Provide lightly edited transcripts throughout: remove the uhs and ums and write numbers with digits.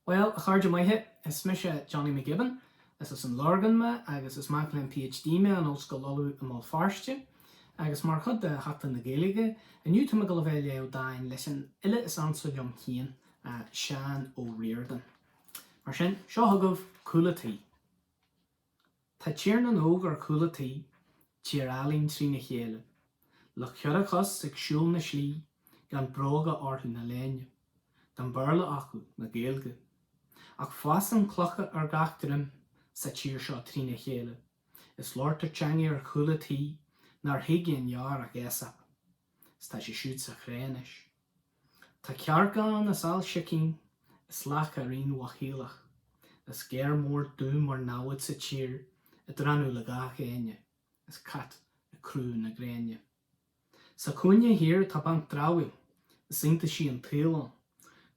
Bhuel, a chairde maithe, is mise Johnny McGibbon, is as an Lorgain mé agus is mac léinn PhD mé in Ollscoil Uladh i mBéal Feirste. Agus mar chuid de Sheachtain na Gaeilge, inniu tá mé ag dul a bheith ag léamh dáin leis an fhile is ansa liom féin, Seán Ó Ríordáin. Mar sin, seo chugaibh Cúl a' Tí. Tá Tír na nÓg ar chúl a tí, tír álainn trína chéile, Le cheithre chos ag siúl na slí gan bróga orthu ná léine, Gan Béarla acu ná Gaeilge. Ach fásann clocha ar gach droim sa tír seo trína chéile, Is labhartar teangaidh ar chúl a tí nár thuig aon fhear ach Aesop, 'S tá sé siúd sa chré anois. Tá cearca ann is ál sicín is lacha rímhaothshaolach, Is géar mór dubh mar namhaid sa tír ag drannadh le gach éinne, is cat ag crú na gréine. Sa chúinne thiar tá banc dramhaíl, is iontaisí an tsaoil ann,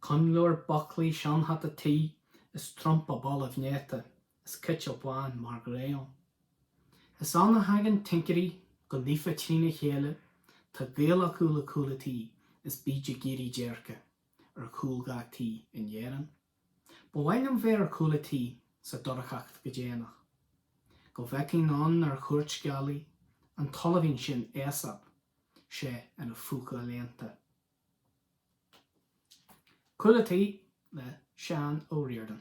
Coinnleoir baclaí seanhata tí is trumpa balbh néata is citeal bán mar ghré ann. Is ann a thagann tincéirí go naofa trína chéile, tá gaol acu le cúl a' tí is bíd ag iarraidh déirce ar chúl gach tí in Éirinn. Ba mhaith liom bheith ar chúl a' tí sa dorchacht go déanach, go bhfeicfinn ann ar chúirt gealaí an t-ollaimhín sin Aesop, sé ina phúca léannta. Cúl a' Tí le Seán Ó Ríordáin.